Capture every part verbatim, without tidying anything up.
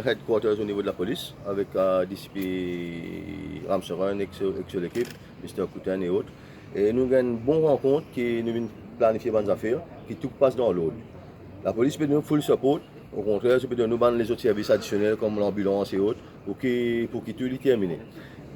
headquarters onivo de lapolis, avek, euh, D C P Ramsaran ek so, ek so lekip, Mister Coutin e ot. E nou gagn bon rankont ki nou vinn planifie bann zafer, ki tou pas dan lord. Lapolis pe donn nou full support, okontrer, zot pe donn nou bann lezot servis adisionel kom lanbilans e ot, pou ki, pou ki tou li termine.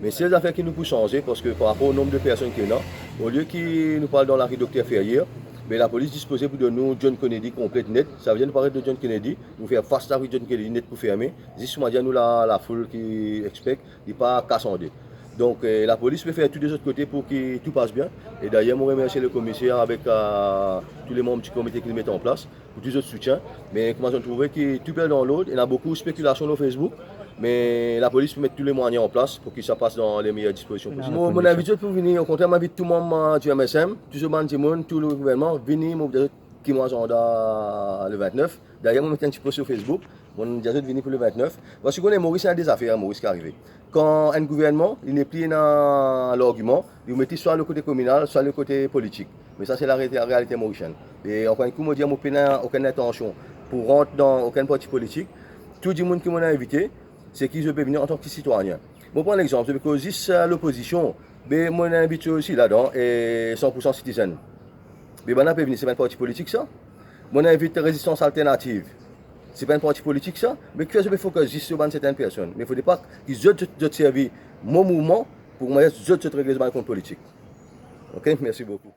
Me sel zafer ki nou pou sanze, parski par rapor o nonb de personn ki ena, olie ki nou pou al dan lari Dokter Ferrier, me lapolis dispoze pou donn nou John Kennedy konplet net, savedir nou pou aret lor John Kennedy, nou fer fas lari John Kennedy net pou ferme, zis kouma dir nou la, lafoul ki expect, li pa kas an de. Donk, eh, lapolis pe fer tou de zot kote pou ki tou pas bien. E dayer, mo remersie le komiser avek, ah, tou le manb di komite ki li met an plas pou tou zot soutien. Me kouma zot trouve ki tou pe dan lord, ena boukou spekilasion lor Facebook, me lapolis pe met tou le mwayin an plas pou ki sa pas dan le meyer dispozision posib. Mo, mo invit zot pou vini, okontrer, mo invit tou manb, ah, di M S M, tou zot bann dimoun, tou le gouvernman, vini, mo dir zot ki mo azanda le vintnef. Dayer, mo met enn ti post lor Facebook, mo dir zot vini pou le vintnef. Parski ou kone Moris, ena de zafer Moris ki arive. Kan enn gouvernman, li nepli ena largiman, li ou met li swa lor kote kominal, swa lor kote politik. Me sa, se larealite, larealite morisienn. E ankor enn kou, mo dir, mo pena okenn lintansion pou rant dan okenn parti politik. Tou dimoun ki mo invite, se ki zot pe vini antan ki sitwayin. Mo pran lexanp, zot pe koz zis, eh, lopozision, be mo invit zot osi ladan, e san pou san citizen. Be bann la pe vini, se pa enn parti politik sa? Mo invit Rezistans Alternativ, se pa enn parti politik sa? Me kifer zot pe fokis zis lor bann sertenn personn? Me fode pa ki zot, zot, zot servi mo mouvman pou kouma zot, zot regle bann kont politik. Ok, mersi boukou.